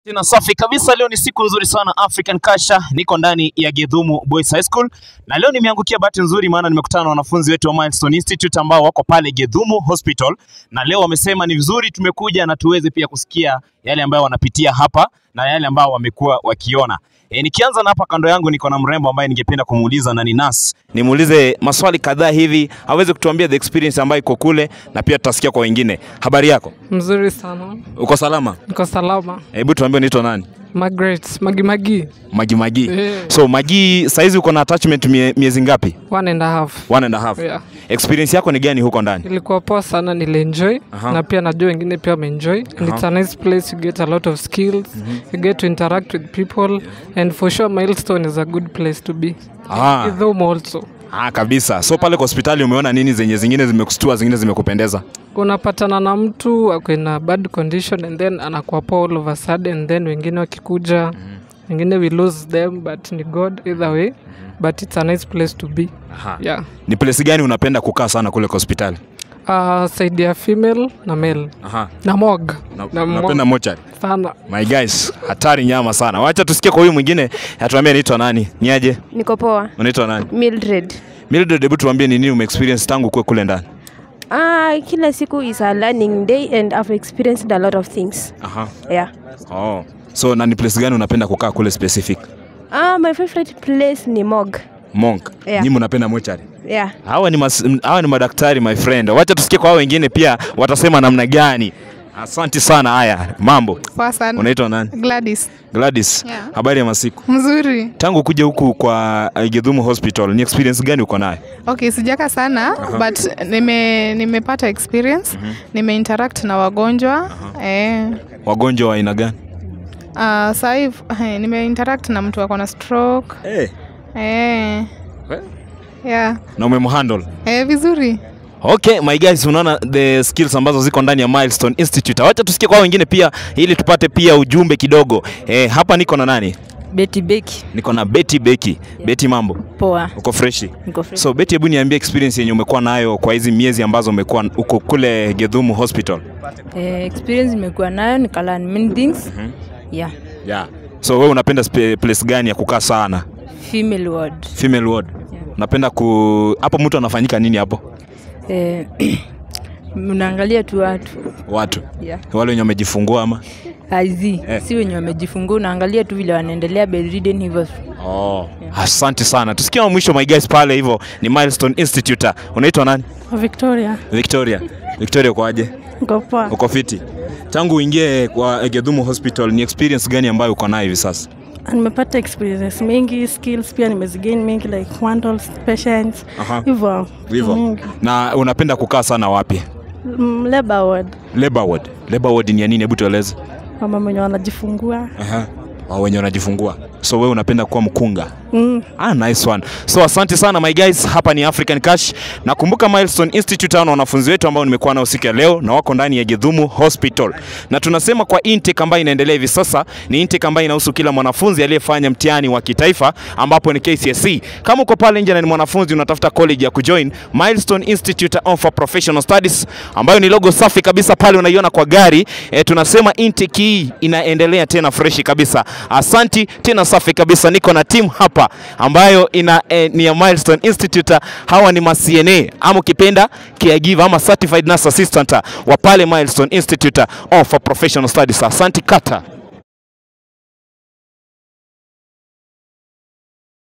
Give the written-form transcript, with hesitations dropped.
Tena safi kabisa, leo ni siku nzuri sana African Kasha, niko ndani ya Githumu Boys High School na leo nimeangukia bahati nzuri, maana nimekutana na wanafunzi wetu wa Milestone Institute ambao wako pale Githumu Hospital, na leo wamesema ni vizuri tumekuja na tuweze pia kusikia yale ambayo wanapitia hapa na yale ambayo wamekuwa wakiona. Nikianza na hapa kando yangu niko na mrembo ambaye ningependa kumuuliza na ni nurse. Nimuulize maswali kadhaa hivi aweze kutuambia the experience ambayo iko kule na pia tutasikia kwa wengine. Habari yako? Mzuri sana. Uko salama? Niko salama. Hebu tuambie unaitwa nani? Margaret, Magi Magi. Magi Magi. Yeah. So Magi, saizi uko na attachment miezi ngapi? 1.5. 1.5. Yeah. Experience yako ni gani huko ndani? Ilikuwa poa sana, nilienjoy. Na pia najua wengine pia wameenjoy. And it's a nice place, you get a lot of skills, you get to interact with people, and for sure Milestone is a good place to be. Githumu also. Kabisa. So pale kwa hospitali umeona nini zenye zingine zimekustua, zingine zimekupendeza? Unapatana na mtu ako in a bad condition and then anakuwa poa all of a sudden, and then wengine wakikuja, wengine we lose them, but ni God either way, but it's a nice place to be. Yeah. Ni place gani unapenda kukaa sana kule kwa hospitali? Side ya female na male. Na morgue. Napenda mochari sana. My guys, hatari nyama sana. Wacha tusikie kwa huyu mwingine, atuambie anaitwa nani? Niaje? Niko poa. Unaitwa nani? Mildred. Mildred, hebu tuambie ni nini umeexperience tangu kuwe kule ndani? Kila siku is a learning day and I've experienced a lot of things. Yeah. Oh. So na ni place gani unapenda kukaa kule specific? My favorite place ni morgue. Monk. Yeah. Nyinyi mnapenda mochari? Yeah. Hawa ni madaktari my friend. Wacha tusikie kwa hao wengine pia watasema namna gani. Asante sana. Haya, mambo. Poa sana. Unaitwa nani? Gladys. Gladys. Yeah. Habari ya masiku? Mzuri. Tangu kuja huku kwa Githumu Hospital, ni experience gani uko nayo? Okay, sijaka sana, but nimepata experience. Nime interact na wagonjwa. Wagonjwa wa aina gani? Sasa hivi nime interact na mtu ako na stroke. Yeah. Na umemhandle? Vizuri. Okay, my guys, unaona the skills ambazo ziko ndani ya Milestone Institute. Wacha tusikie kwa wengine pia ili tupate pia ujumbe kidogo. Hapa niko na nani? Betty Beki. Niko na Betty Beki. Yeah. Betty, mambo? Poa. Uko freshi? Niko fresh. So Betty, hebu niambie experience yenye umekuwa nayo kwa hizi miezi ambazo umekuwa uko kule Githumu Hospital. Experience nimekuwa nayo ni learn many things. Yeah. Yeah. So wewe unapenda place gani ya kukaa sana? Female ward. Female ward. Yeah. Unapenda hapo mtu anafanyika nini hapo? Mnaangalia tu watu. Watu? Yeah. Wale wenye wamejifungua ama? Aizi, si wenye wamejifungua, unaangalia tu vile wanaendelea bedridden hivyo. Oh, yeah. Asante sana. Tusikie mwisho my guys pale hivyo ni Milestone Institute. Unaitwa nani? Victoria. Victoria. Victoria, uko aje? Uko poa. Uko fiti? Tangu uingie kwa Githumu Hospital ni experience gani ambayo uko nayo hivi sasa? Nimepata experience mingi, skills pia nimezigain mingi, like handle patients. Hivyo. Hivyo. Na unapenda kukaa sana wapi? Labor ward. Labor ward. Labor ward ni ya nini? Hebu tueleze. Mama wenye wanajifungua. Wenye wanajifungua. So wewe unapenda kuwa mkunga? Nice one. So asante sana my guys, hapa ni African Cash. Nakumbuka Milestone Institute na wanafunzi wetu ambao nimekuwa nao siku ya leo na wako ndani ya Githumu Hospital. Na tunasema kwa intake ambayo inaendelea hivi sasa ni intake ambayo inahusu kila mwanafunzi aliyefanya mtihani wa kitaifa ambapo ni KCSE. Kama uko pale nje na ni mwanafunzi unatafuta college ya kujoin, Milestone Institute of Professional Studies ambayo ni logo safi kabisa pale unaiona kwa gari. Tunasema intake hii inaendelea tena fresh kabisa. Asanti tena safi kabisa. Niko na team hapa ambayo ina ni ya Milestone Institute. Hawa ni ma CNA ama ukipenda caregiver ama certified nurse assistant wa pale Milestone Institute of Professional Studies. Asante kata.